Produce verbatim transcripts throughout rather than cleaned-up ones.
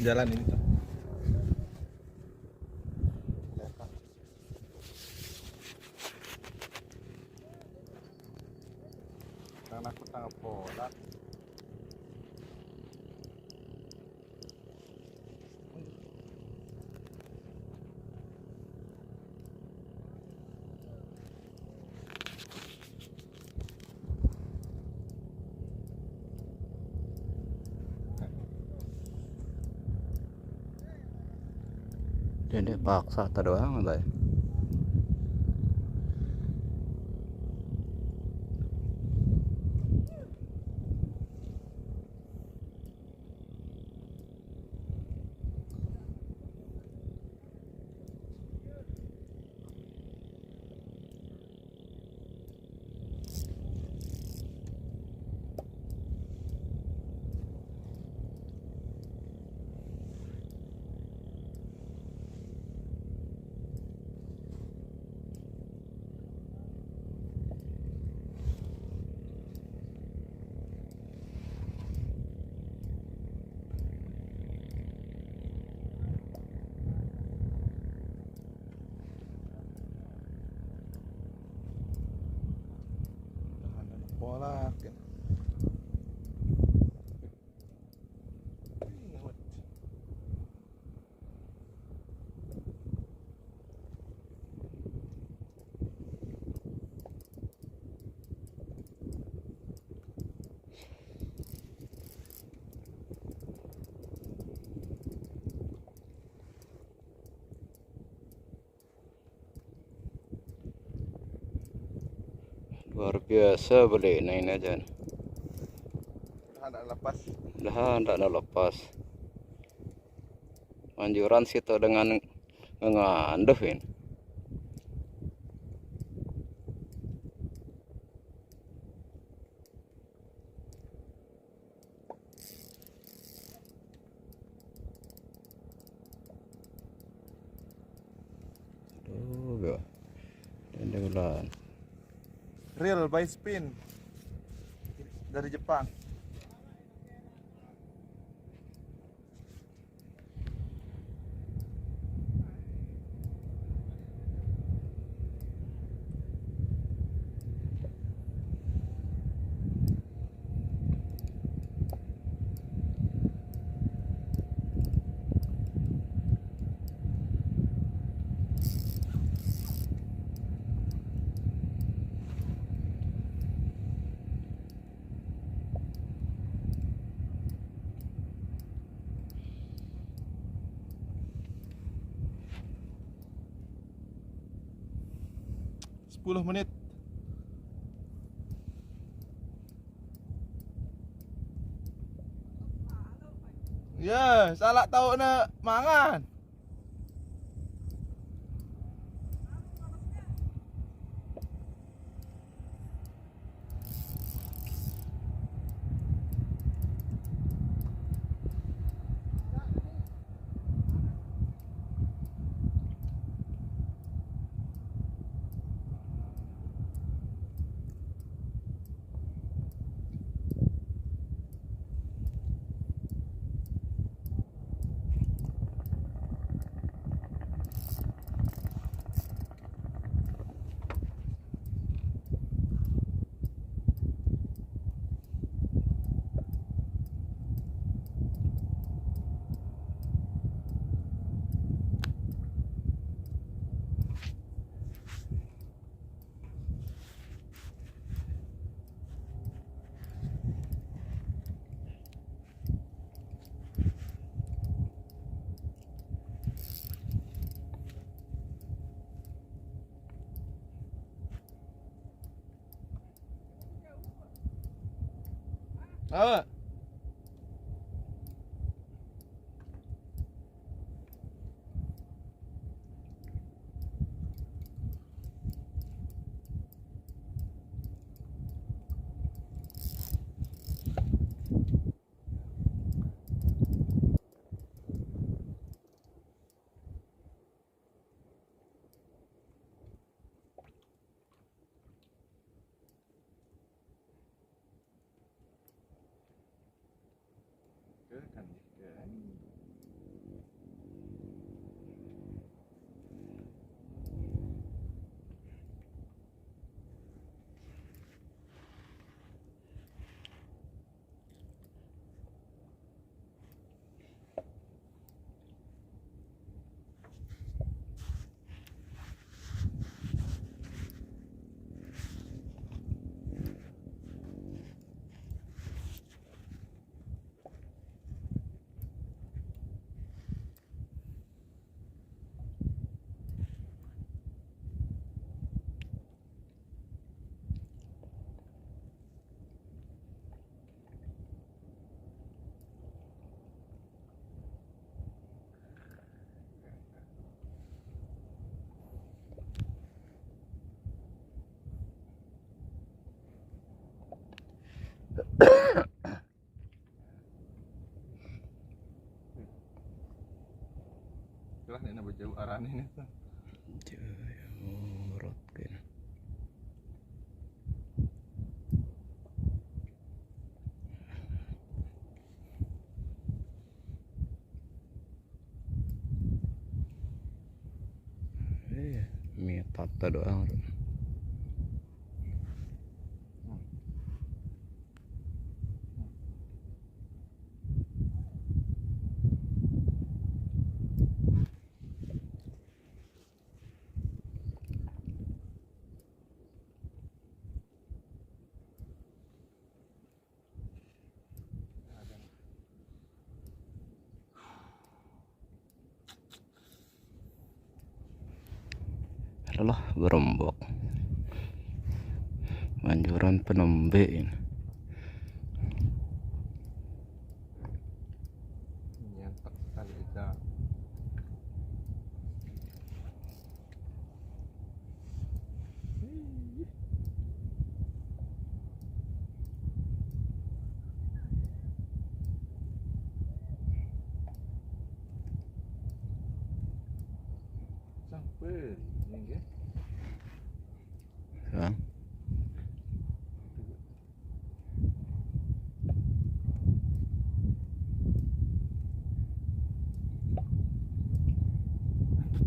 Jalan ini tuh. Tangan aku tangan bola. Dia, dia paksa ta doang, Bay. Pola. Luar biasa beli ini aja. Ada lepas. Dah, ndak ada lepas. Manjuran situ dengan nganduh ini. Aduh, gua. Dendelan. Real by spin dari Jepang. Sepuluh menit. Ya, salah tahu na mangan. Apa? Lah, ini bejauh arahnya ini tuh. Jauh, ya, urut kayaknya. Iya, mie tata doang. Alah, berembok. Manjuran penembe ini. Nyentak sekali kita. Sampai ini, nggih. Ya.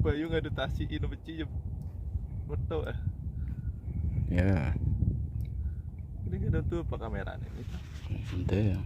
Bayu ngadu tasi ino beci je. Foto, eh. Ya. Ini kan tuh apa kamera nih? Gitu. Santai ya.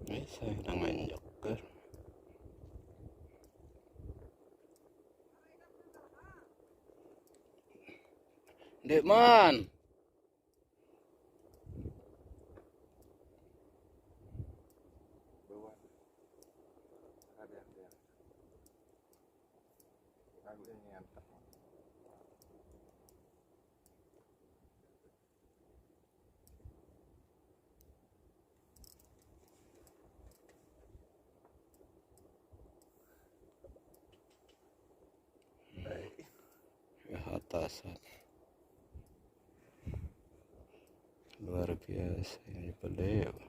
Eh, saya udah nganjak ke. Dek man. Bawah. Ada yang dia. Lagu ini nyantak. Ya, atasan. Luar biasa ini, pedih ya, Pak.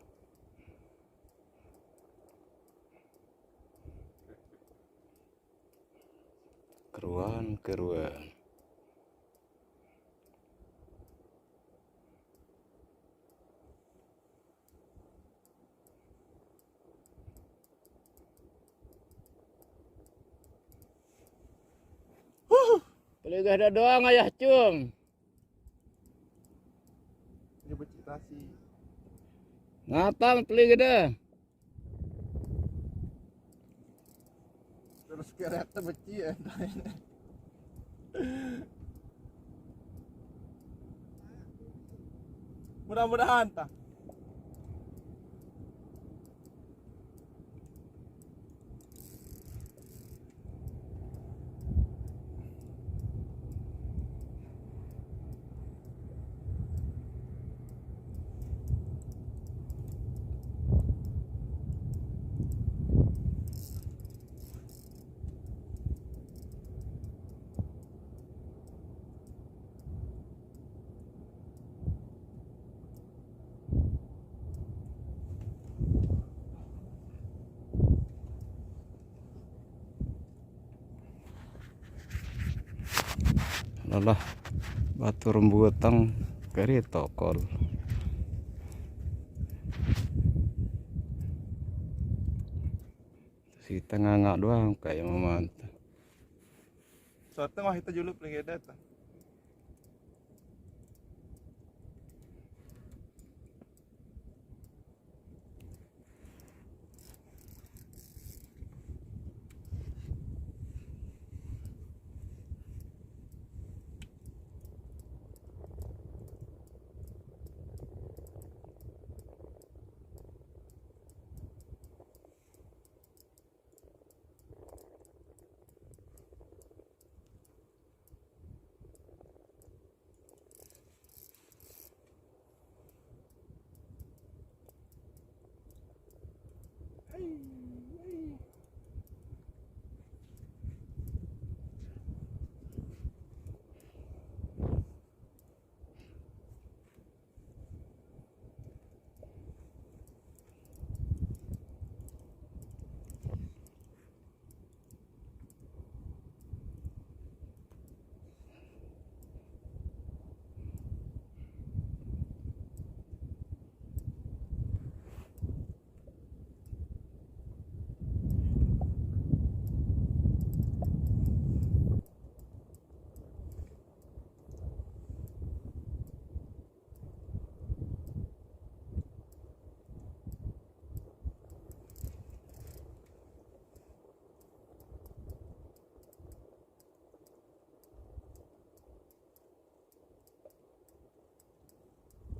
Keruan, keruan. Huh, peligah dah doang ayah cung. Ini becik tasi. Ngapang peligah. Terus kereta beci ya. Mudah-mudahan tah. Lah, batur butang kari tokol. Si tengah ngak doang kayak mamanta. Soalnya mah kita juluk lagi ada tuh.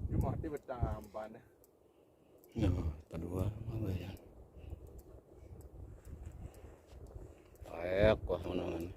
Cuma dia betang amban. Ya, kedua apa ya? Ayak wah mana mana.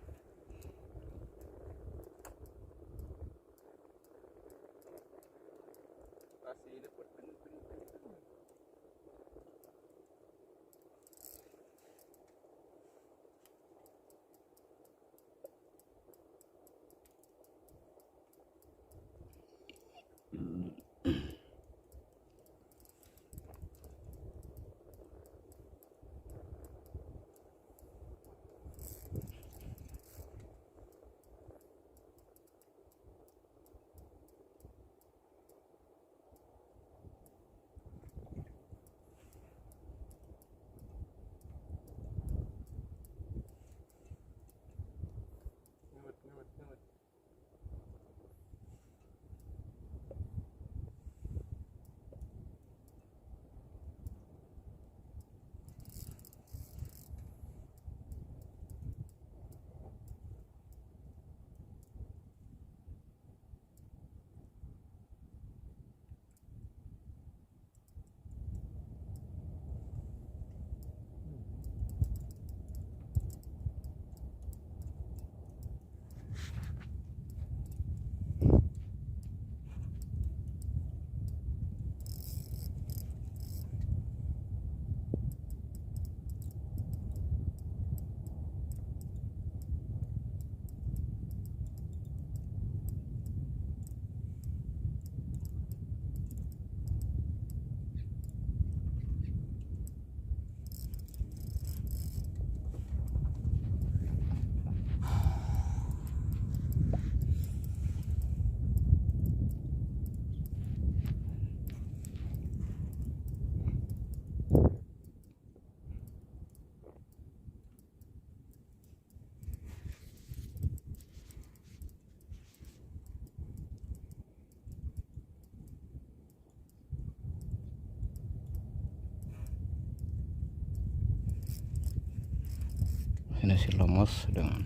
Ini si lemes dengan.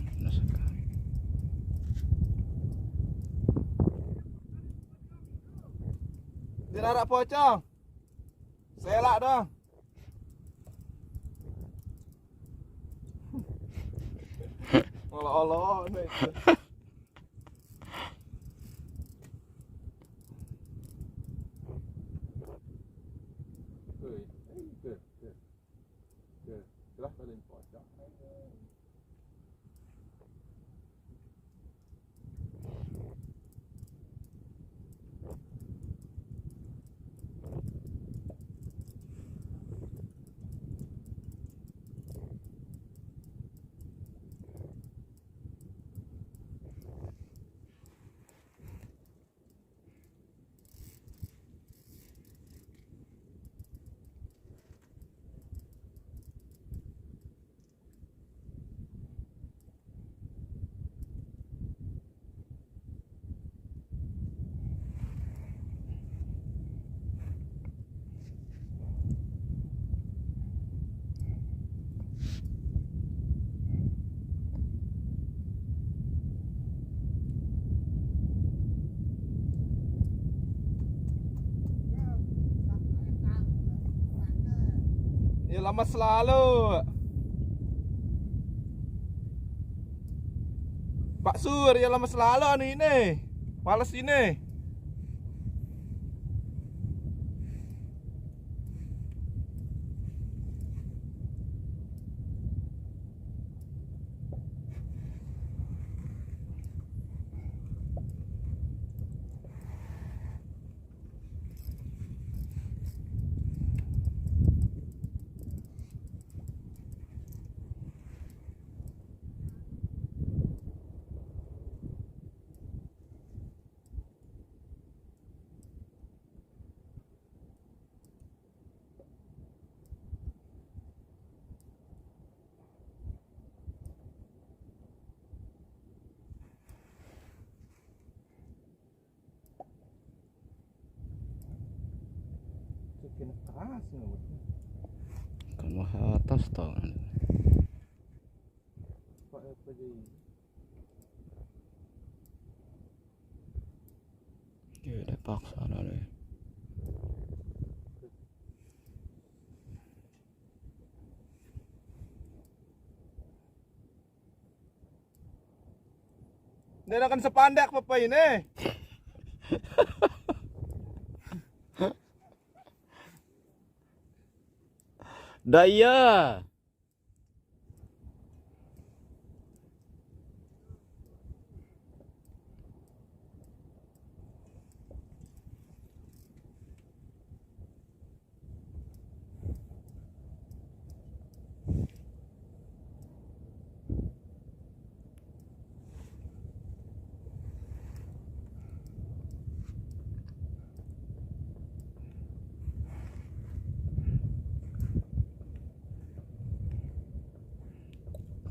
Dirarak pocong. Selak dong. Allah Allah nih. Tuh, tuh, tuh, tuh. Jelas ada yang pocong. Ya, lama selalu. Pak Sur, ya lama selalu anu ini. Males ini. Cekin keras nggak? Kan mah atas tau. Pak, apa aja ini? Ya udah paksa lah deh. Ini akan sepandek apa ini? Daya.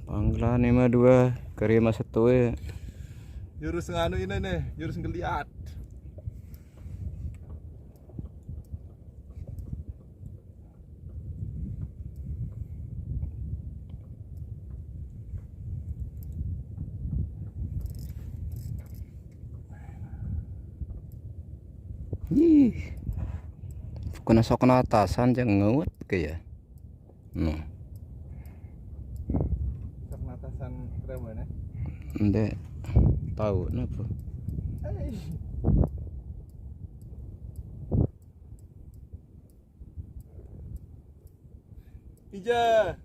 Panggilan lima dua, keri mah satu ya. Jurus nganu ini nih, jurus ngeliat. Ih. Kena sok kena atasan aja ngewet ke ya. Nah. Sok kena atasan keren ya? Ndek. Tahu kenapa? Eh. Ija.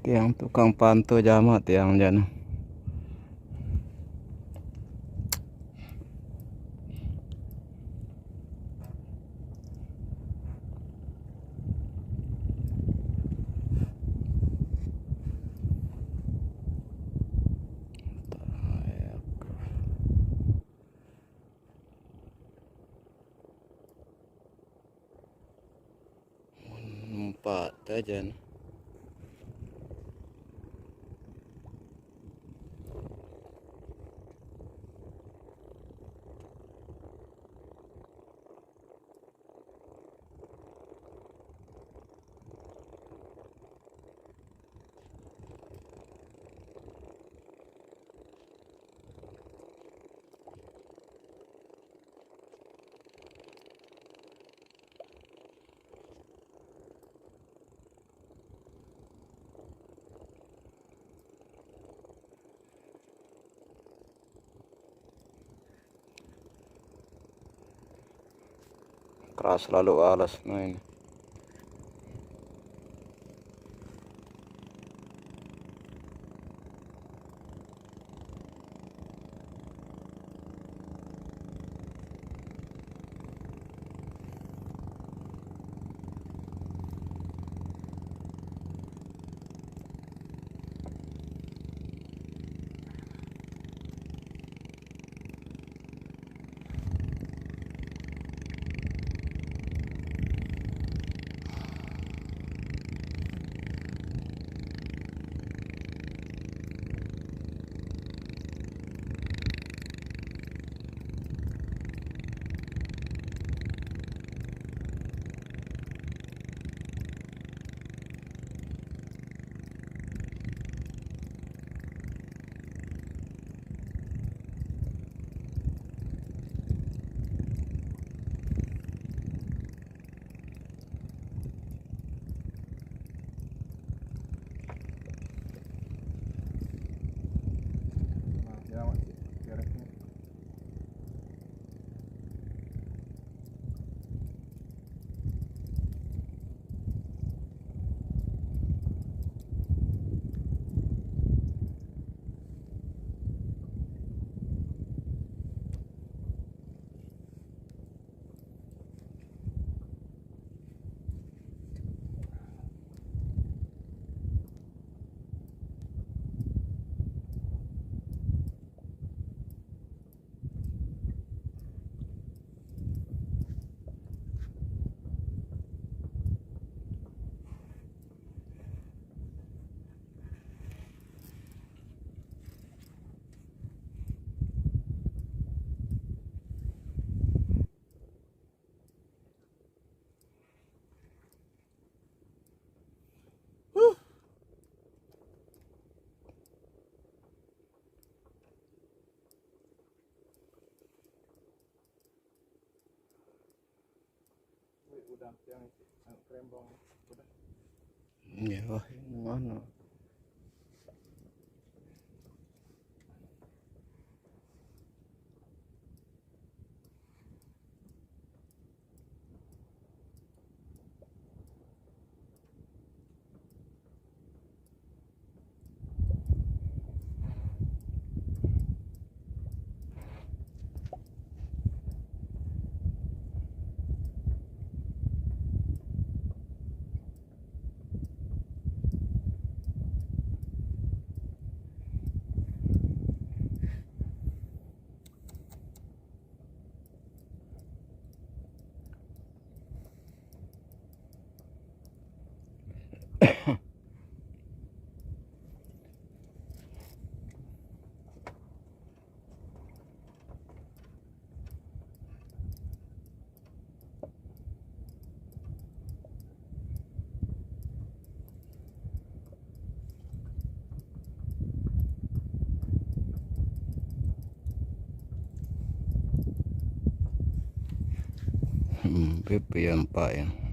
Tiang tukang pantu jama tiang jana. Empat aja nih. Keras lalu alas main. Udah yang isi, yang kerembong. Udah. Ya, wah, ngono. Hmm, pipi ya, Pak, ya.